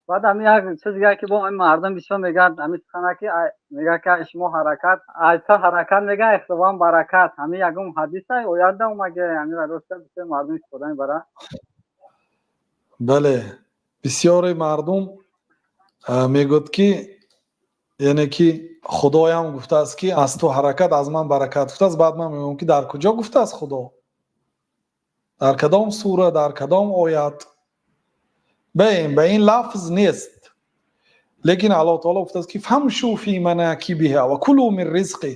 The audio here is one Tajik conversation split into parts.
Баъд ҳами як чиз дига, ки бо ҳами мардум бисёр мегӯянд ҳами сухана, ки мегӯяд, ки шумо ҳаракат, айта ҳаракат мегӯяд, ихтивом баракат. Ҳами ягон ҳадиса ояда омаге, ҳамира роста бисёр мардум истифода мебаранд. Бале, бисёре мардум мегӯяд, ки яъне ки Худоям гуфтааст, ки аз ту ҳаракат, аз ман баракат гуфтааст. Баъд ман мегӯям, ки дар куҷо гуфтааст Худо, дар кадом сура, дар кадом оят? Ба ин лафз нест, лекин Аллоҳ таоло гуфтааст, ки فامشوا في مناكبها وكلوا من رزقه.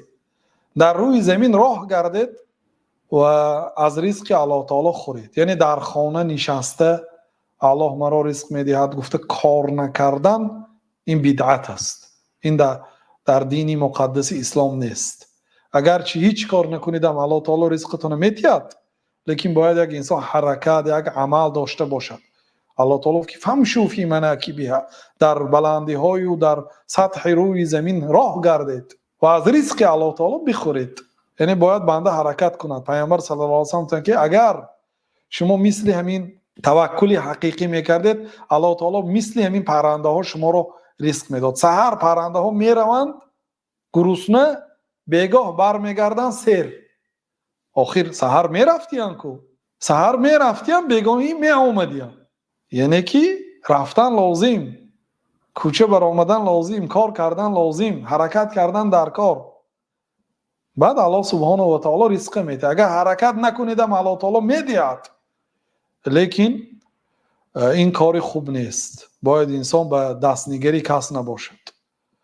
Дар рӯи замин роҳ гардед ва аз ризқи Аллоҳ таоло хӯред. Яъне дар хона нишаста, Аллоҳ маро ризқ медиҳад гуфта кор накардан, ин бидъат аст, ин дар дини муқаддаси ислом нест. Агарчи ҳеҷ кор накунидам, Аллоҳ таоло ризқатонро метиҳад, лекин бояд як инсон ҳаракат, як амал дошта бошад. Аллоҳ таоло ки فامشوا في مناكبها, дар баландиҳою дар сатҳи рӯи замин роҳ гардед ва аз ризқи Аллоҳ таоло бихӯред. Яъне бояд банда ҳаракат кунад. Пайғамбар صلى الله عليه وسلم гуфтанд, ки агар шумо мисли ҳамин таваккули ҳақиқӣ мекардед, Аллоҳ таоло мисли ҳамин паррандаҳо шуморо ризқ медод. Саҳар паррандаҳо мераванд гурусна, бегоҳ бармегарданд сер. Охир саҳар мерафтиян ку, саҳар мерафтиян, бегоҳӣ меомадиян. Яъне ки рафтан лозим, кӯча баромадан лозим, кор кардан лозим, ҳаракат кардан дар кор. Баъд Аллоҳ سبحانه وتعالى ризқа медиҳад. Агар ҳаракат накунедам, Аллоҳ таоло медиҳад, лекин ин кори хуб нест. Бояд инсон ба дастнигари кас набошад.